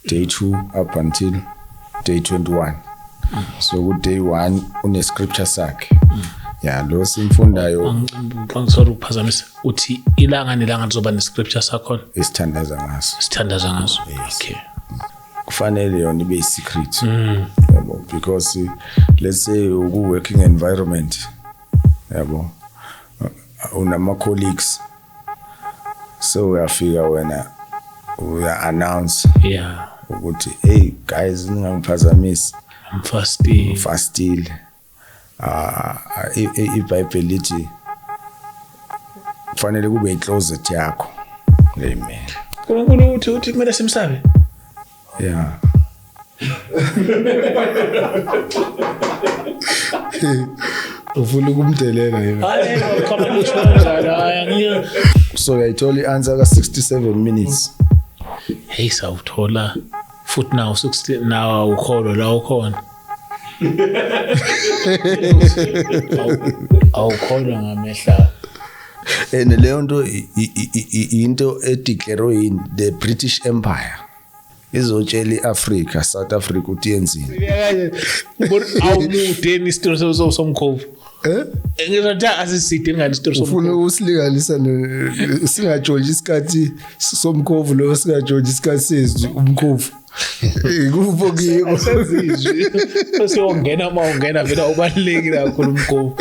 Day 2 up until day 21. So ku day 1 une scripture sakhe. Yeah, lo simfundayo. Sorry ukuphazamisa, uthi ilanga nelanga lizoba ne-scripture sakhona? Isithandaza ngaso. Sithandaza ngaso, okay. Kufanele yona ibe i-secret, yabo, because let's say uku working environment, yabo, unama colleagues, so uyafika wena uya announce ukuthi, "Hey guys, ningangiphazamisi." I'm fasting. Fastile. Ah, iBhayibheli lithi kufanele kube icloset yakho. Amen. uNkulunkulu uthi kumele simsabe. Yeah. Ufuna ukumdelela yena. Hayi, qhama lusho kanjalo, hayi, angiyo. So uyayithola i-answer ka 67 minutes. Hey, sawuthola futhi nawo 60, nawo awukholwa la ukhona. Awukholwa ngamehla. And leyo nto into edeclare yini the British Empire izotshela iAfrica, South Africa, ukuthi yenzini. Awumude isitori somkhovu. Eh? Ngisho nje asiside ngani isitori Ufuna somkhovu. usilinganisa singatshontshe isikhathi somkhovu lo, singatshontshe isikhathi sezwi umkhovu. Kupho kiko. Sezizwi. Sesiyongena, uma ungena vele awubalulekile kakhulu umkhovu.